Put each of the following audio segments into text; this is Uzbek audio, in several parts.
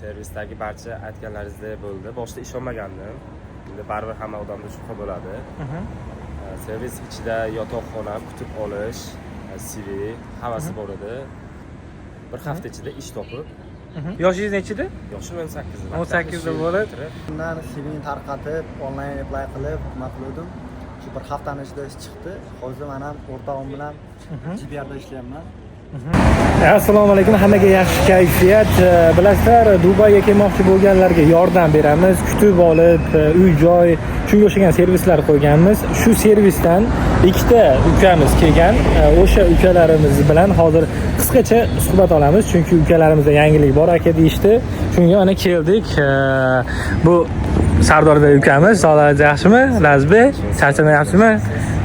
Servisdagi barcha aytganlaringizdek bo'ldi. Boshida ishonmagandim. Endi baribir hamma odamda shubha bo'ladi. Servis ichida yotoqxona, kutib olish, CV hammasi bor edi. Bir hafta ichida ish topib, Yoshingiz nechida? Yoshim 18. 18 da bo'lib. Undan CVni tarqatib, onlayn apply qilib, nima qiluvdim. Shu bir haftani ichida ish chiqdi. Hozir man ham o'rtog'im bilan JBRda ishlayapman. Assalomu alaykum, hammaga yaxshi kayfiyat. Bilasizlar, Dubayga kelmoqchi bo'lganlarga yordam beramiz. Kutib olib, uy joy, shunga o'xshagan servislar qo'yganmiz. Shu servisdan ikkita ukamiz kelgan. O'sha ukalarimiz bilan hozir qisqacha suhbat olamiz, chunki ukalarimizda yangilik bor aka deyishdi. Shunga mana keldik. Bu Sardorbek ukamiz, sog'lig'ingiz yaxshimi? Lazbe, charchamayapsizmi?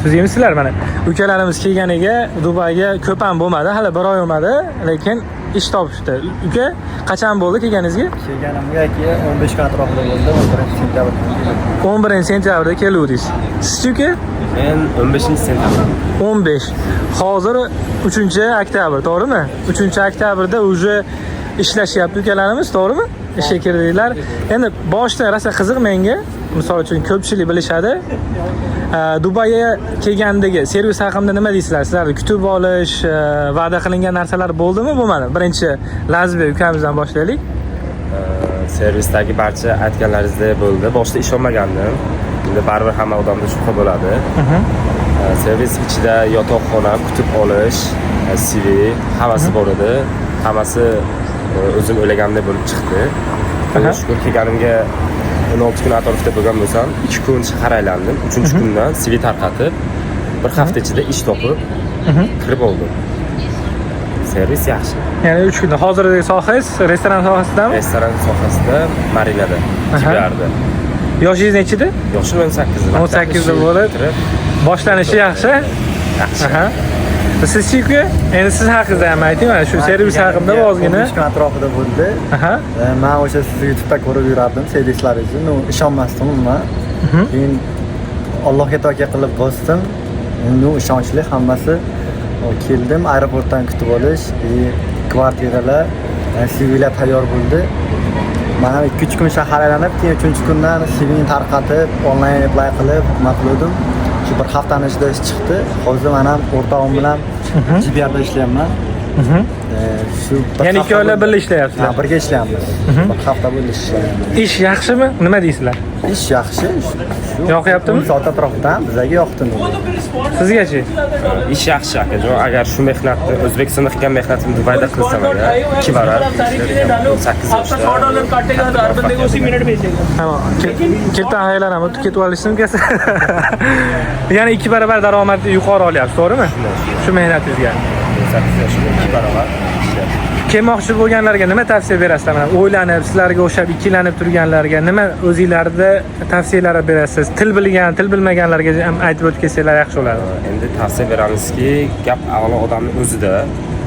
Tuzukmisizlar? Mana ukalarimiz kelganiga Dubayga ko'p ham bo'lmadi, hali bir oy bo'lmadi, lekin ish topishdi. Uka, qachon bo'ldi kelganingizga? Kelganimga aka 15 kun atrofida bo'ldi, 11 sentyabr kuni keldim. 11 sentyabrda keluvdingiz. Sizchi, uka? Men 15 sentyabr. 15. Hozir 3 oktyabr, to'g'rimi? 3 oktyabrda уже ishlashyapti ukalarimiz, to'g'rimi? Ishga kirdinglar. Endi boshida rosa qiziq menga. Misol uchun, ko'pchilik bilishadi. Dubayga kelgandagi servis haqida nima deysizlar? Sizlarni kutib olish, va'da qilingan narsalar bo'ldimi, bo'lmadimi? Birinchi Lazbe ukamizdan boshlaylik. Servisdagi barcha aytganlaringizdek bo'ldi. Boshida ishonmagandim. Endi baribir hamma odamda shubha bo'ladi. Servis ichida yotoqxona, kutib olish, CV hammasi bor edi. Hammasi o'zim o'ylagandek bo'lib chiqdi. Xudoga shukur, kelganimga 16 kun atrofida bo'lgan bo'lsam, 2 kun shahar aylandim. 3 kundan CV tarqatib, bir hafta ichida ish topib, kirib oldim. Servis yaxshi. Ya'ni 3 kunda. Hozirgi sohangiz restoran sohasidami? Restoran sohasida, marinada, JBRda. Yoshingiz nechida? Yoshim 18. 18 da bo'lib. Bitirib, Boshlanishi yaxshi. Yaxshi. Sizchi, uka? Endi siz haqingizda ham ayting, mana shu servis haqida ozgina. 15 kun atrofida bo'ldi. Man o'sha sizni YouTube'da ko'rib yurardim servislaringizni. Ну, ishonmasdim umuman. Keyin Allohga tavakkal qilib bosdim. Ну, ishonchli hammasi. O, keldim, aeroportdan kutib olish, и kvartiralar, CVlar tayyor bo'ldi. Man ham 2-3 kun shahar aylanib, keyin 3 kundan CVni tarqatib, onlayn apply qilib, nima qiluvdim. Shu bir haftani ichida ish chiqdi. Hozir man ham o'rtog'im bilan JBRda ishlayapman. Shu bir Ya'ni hafta ikkovlar bo'ldi. Birga ishlayapsizlar? Ha, birga ishlayapmiz. Bir hafta bo'ldi ishlayapmiz. Ish yaxshimi? Nima deysizlar? Ish yaxshi. Shu Yoqyaptimi? 10 soat atrofida bizga yoqdi. Sizgachi? Ish yaxshi, akajon. Agar shu mehnatni, O'zbekistonda qilgan mehnatimni Dubayda qilsam agar, 2 barobar, 18 yoshda. Tamom. Ketdan haylanami, ketib olishsin ukasi. Ya'ni ikki barobar daromad yuqori olyapsiz, to'g'rimi? Shu mehnatingizga. 18 yoshida 2 barobar ishlayapman. Kelmoqchi bo'lganlarga nima tavsiya berasizlar? Mana o'ylanib, sizlarga o'xshab ikkilanib turganlarga nima o'zinglarni tavsiyalar berasiz? Til bilgan, til bilmaganlarga ham aytib o'tib ketsanglar yaxshi bo'ladi. Endi tavsiya beramizki, gap avvalo odamni o'zida.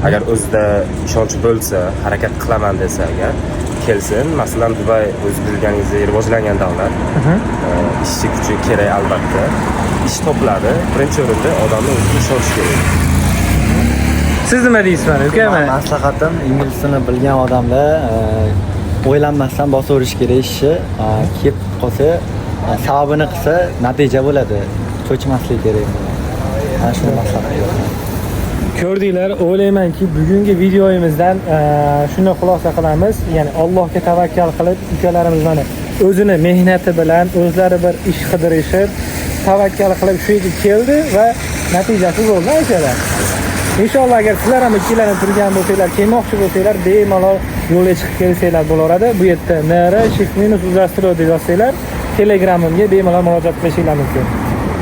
Agar o'zida ishonch bo'lsa, harakat qilaman desa agar, kelsin. Masalan, Dubay, o'zi bilganingizdek, rivojlangan davlat. Ishchi kuchi kerak albatta. Ish topiladi. Birinchi o'rinda odamni o'ziga ishonch kerak. Siz nima deysiz mana, uka? Man Mana. maslahatim, ingliz tilini bilgan odamlar o'ylanmasdan bosaverish kerak ishni. Kelib qolsa, sababini qilsa, natija bo'ladi. Cho'chimaslik kerak. Mana shuni maslahat beraman. Ko'rdinglar, o'ylaymanki, bugungi videoyimizdan shunday xulosa qilamiz. Ya'ni Allohga tavakkal qilib, ukalarimiz mana o'zini mehnati bilan o'zlari bir ish qidirishib, tavakkal qilib shu yerga keldi va natijasi bo'ldi, akalar. Inshaalloh, agar sizlar ham ikkilanib turgan bo'lsanglar, kelmoqchi bo'lsanglar, bemalol yo'lga chiqib kelsanglar bo'laveradi. Bu yerda nr shift minus uzastro deb yozsanglar, Telegramimga bemalol murojaat qilishinglar mumkin.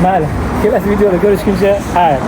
Mayli, kelasi videoda ko'rishguncha, xayr.